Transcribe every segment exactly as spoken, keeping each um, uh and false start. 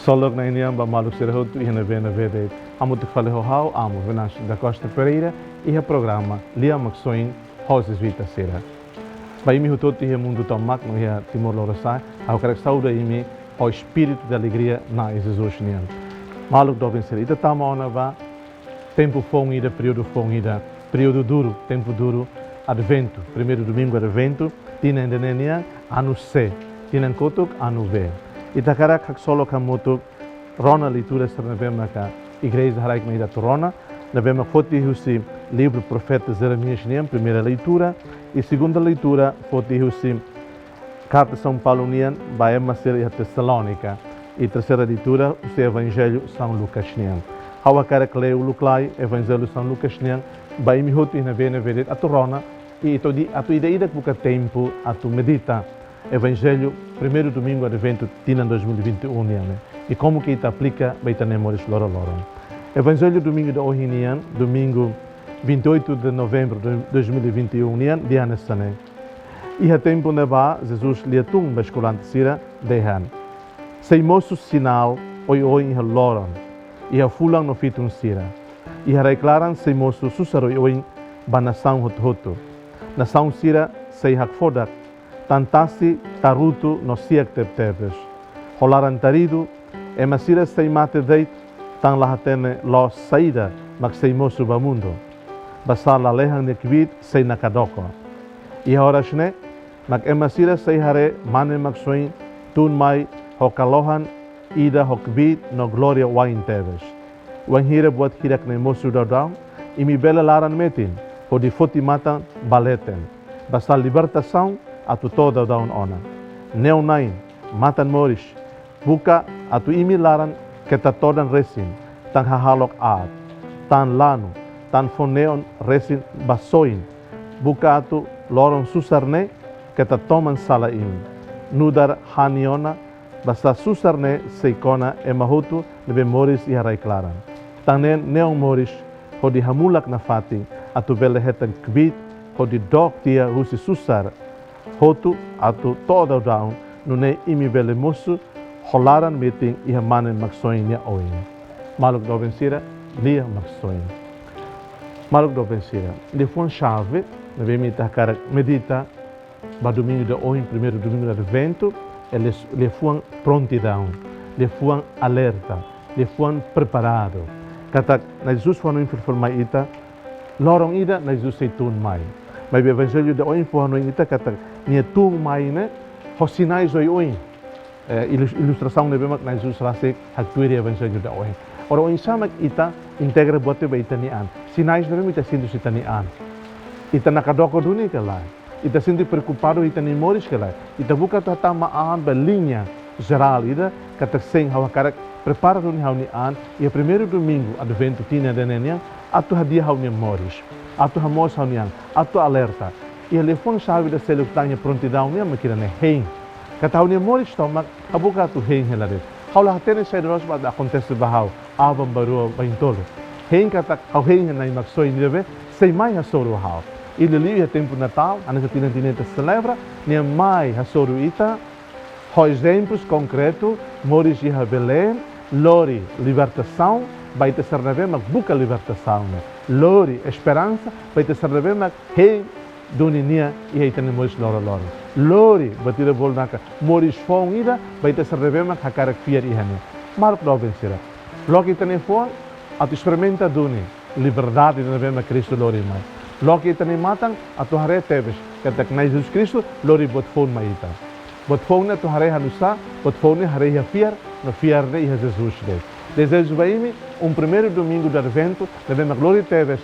Ksolok Na'i nian ba maluk sira hotu iha ne'ebé-ne'ebé de'it. Hamutuk fali ho ha'u, Amo Venâncio da Costa Pereira, iha programa Lia Maksoin ho Jezuita sira. Ba imi hotu-hotu iha mundu tomak no iha Timor Lorosa'e, ha'u hakarak saúda imi ho espíritu de alegria Na'i Jesus nian. Maluk doben sira, ita tama ona ba tempu foun ida, períodu foun ida, períodu duru, tempu duru, Adventu, primeiru domingu Adventu, tinan ida-ne'e nian, anu C, tinan kotuk, anu B. Ita hakarak haksolok hamutuk rona leitura sira ne'ebé maka igreja haraik mai ita atu rona, ne'ebé mak foti husi livru profeta Jeremias nian, primeira leitura, i segunda leitura foti husi karta São Paulo nian ba ema sira iha Tesalónika, i terseira leitura husi Evanjellu São Lucas nian. Ha'u hakarak lee uluk lai Evanjellu São Lucas nian ba imi hotu iha ne'ebé-ne'ebé de'it atu rona, i atu di-, atu ida-idak buka tempu atu medita Evanjellu primeiru domingu Adventu tinan dois mil e vinte e um nian ne'e, i como que ita aplika ba ita-nia moris loroloron. Evanjellu domingu ida ohin nian, domingu vinte e oito de novembro de dois mil e vinte e um nian, dehan hanesan ne'e: Iha tempu ne'ebá, Jesus lia tun ba eskolante sira, dehan: Sei mosu sinál oioin iha loron, iha fulan no fitun sira. Iha rai-klaran sei mosu susar oioin ba nasaun hotu-hotu. Nasaun sira sei hakfodak, tan tasi, tarutu no siak tebetebes. Ho laran taridu, ema sira sei mate de'it, tan la hatene loos saida mak sei mosu ba mundu. Basá lalehan nia kbiit sei nakadoko. Iha oras ne'e mak ema sira sei haree Mane Maksoin tun mai ho kalohan ida ho kbiit no glória wa'in tebes. Wainhira buat hirak-ne'e mosu daudaun, imi bele laran metin hodi foti matan ba leten. Basá libertasaun atu to'o daudaun ona. Neon Na'i, matan moris, buka atu imi laran keta todan resin, tan hahalok aat, tan lanu, tan fó neon resin ba soin, buka atu loron susar ne'e keta toman sala imi. Nu'udar hani ona, basá susar ne'e sei kona ema hotu ne'ebé moris iha rai-klaran. Tan ne'e neon moris hodi hamulak nafatin atu bele hetan kbiit hodi dook tiha husi susar hotu atu to'o daudaun, nune'e imi bele mosu ho laran metin iha Mane Maksoin nia oin. Maluk doben sira, Lia Maksoin. Maluk doben sira, liafuan xave ne'ebé ita hakarak medita ba domingu ida ohin, primeiru domingu Adventu, é lia-, liafuan prontidaun, liafuan alerta, liafuan preparadu. Katak Na'i Jesus fó-hanoin firme mai ita, loron ida Na'i Jesus sei tun mai. Maibé Evanjellu ida ohin fó-hanoin ita katak nia tun mai ne'e ho sinais oioin. Eh, ilus-, ilustrasaun ne'ebé mak Na'i Jesus rasik haktuir iha Evanjellu ida ohin. Ora oinsá mak ita integra buat ne'e ba ita-nia an? Sinais ne'ebé mak ita sente husi ita-nia an? Ita nakadoko duni ka lae? Ita sente preokupadu ho ita-nia moris ka lae? Ita buka atu hatama an ba liña jerál ida, katak sein, ha'u hakarak prepara duni ha'u-nia an iha primeiru domingu Adventu tinan ida-ne'e nian, atu hadi'a ha'u-nia moris, atu hamoos ha'u-nia an, atu alerta. Iha liafuan xave ida seluk tan iha prontidaun nian mak ida-ne'e: hein. Katak ha'u-nia moris tomak ha'u buka atu hein hela de'it. Ha'u la hatene saida loos mak akontese ba ha'u, aban-bainrua, baintolu. Hein katak ha'u hein iha Na'i Maksoin ida ne'ebé sei mai hasoru ha'u. Liuliu iha tempu Natál, hanesan tinan-tinan ita selebra, nia mai hasoru ita ho ezemplus konkretu, moris iha Belém, lori libertasaun ba ita sira ne'ebé mak buka libertasaun ne'e. Lori esperansa ba ita sira ne'ebé mak hein duni nia iha ita-nia moris loroloron. Lori, buat ida bolu katak, moris foun ida ba ita sira ne'ebé mak hakarak fiar iha nia. Maluk doben sira, loke ita-nia fuan atu esperimenta duni liberdade ne'ebé mak Kristu lori mai. Loke ita-nia matan atu haree tebes katak Na'i Jesus Kristu lori buat foun mai ita. Buat foun ne'e atu haree hanu'usá? Buat foun ne'e haree iha fiar, no fiar ne'e iha Jesus de'it. Dezeju ba imi um primeiru domingu de Adventu ne'ebé mak lori tebes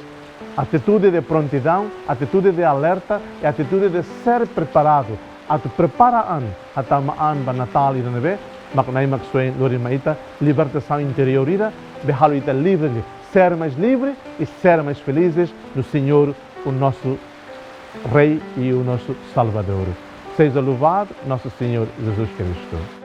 atitude de prontidaun, atitude de alerta, i atitude de ser preparadu, atu prepara an, hatama an ba Natál ida ne'ebé mak Na'i Maksoin lori mai ita, libertasaun interiór ida ne'ebé halo ita livre, ser mais livre e ser mais felizes no Senhor, o nosso Rei e o nosso Salvador. Seja louvado nosso Senhor Jesus Cristo.